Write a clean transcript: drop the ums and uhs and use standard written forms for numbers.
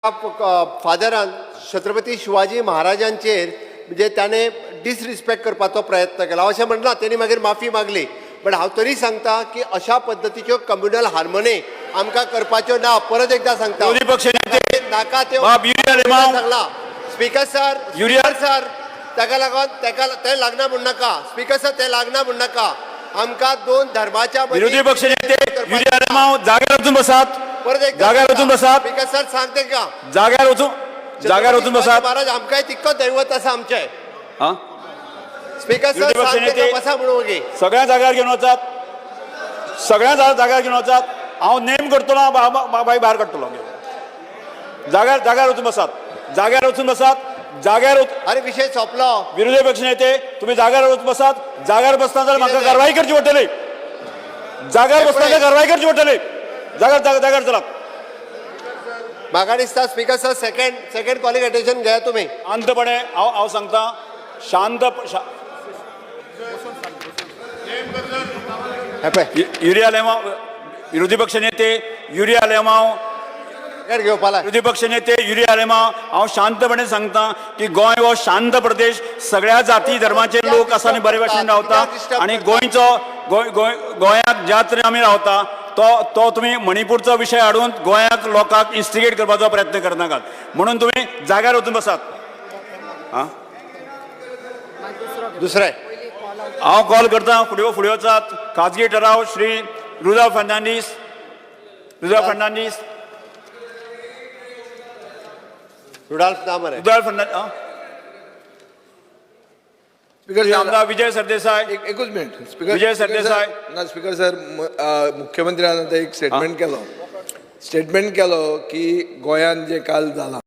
फादरान छत्रपती शिवाजी महाराजांचेर म्हणजे ताणें डिसरिस्पेक्ट करपाचो प्रयत्न केला अशें म्हणलां. तेणी मागीर माफी मागली, बट हांव तरी सांगता की अशा पद्दतीच्यो कम्युनल हार्मोनी आमकां करपाच्यो ना. परत एकदां सांगता, विरोधी पक्ष नेते नाका त्यो. बाब युरिया लेमाव. सांगला स्पीकर सर, सर, ताका लागून ताका ते लागना म्हण नाका. स्पीकर सर, ते लागना म्हण नाका. आमकां दोन धर्माच्या मदीं विरोधी पक्ष नेते युरिया लेमाव, जाग्यार वचून बसात. परत एकदा जाग्यार वचून बसात. स्पीकर सर, सांग तेंकां. जाग्यार वचून बसात. महाराज आमकांय तितको दैवत आसा आमचें. हा. स्पीकर सर, विरोधी पक्ष सांग नेते तेंकां बसा म्हणून ओगी. सगळ्या जाग्यार घेवन वचात, सगळ्या जाग्यार घेवन वचात. हांव नेम करतलो, बाई भायर काडटलो. जाग्यार जाग्यार वचून बसात, जाग्यार वचून बसात, जाग्यार अरे, विशय सोंपलो. विरोधी पक्ष नेते, तुम्ही जाग्यार वचून बसात. जाग्यार बसना जाल्यार म्हाका कारवाई करची पडटली. जाग्यार बसना जाल्यार कारवाई करची पडटली. जाग्यार जाग्यार जाग्यार चलात. म्हाका दिसता speaker sir, second calling attention घेया तुमी. शांतपणे हांव हांव सांगता, शांत हे पळय. युरिया लेमाव, विरोधी पक्ष नेते युरिया लेमाव. घेवपा लाय. विरोधी पक्ष नेते युरिया आलेमाव, हांव शांतपणे सांगता की गोंय हो शांत प्रदेश. सगळ्या जाती धर्माचे लोक आसा आनी बरे भाशेन रावता आनी गोंयचो गोंय गोंय गोंयांत ज्या तरेन आमी रावता तो तो तुमी मणिपूरचो विशय हाडून गोंयाक लोकांक इन्स्टिगेट करपाचो प्रयत्न करनाकात. म्हणून तुमी जाग्यार वचून बसात. आं. दुसरें. हांव कॉल करता. फुडें फुडें वचात. खाजगी ठराव, श्री रुदाव फर्नांडीस, रुदाव फर्नांडीस. रुडाल्फ ना मरे. रुदाव फर्नांडीस, आं. स्पीकर सर, आमदार विजय सरदेसाय. एकूच minute speaker. Vijay speaker Sardesai. Sir, ना स्पीकर सर, मुख्यमंत्र्यान आतां एक स्टेटमेंट केलो की गोंयांत जें काल जालां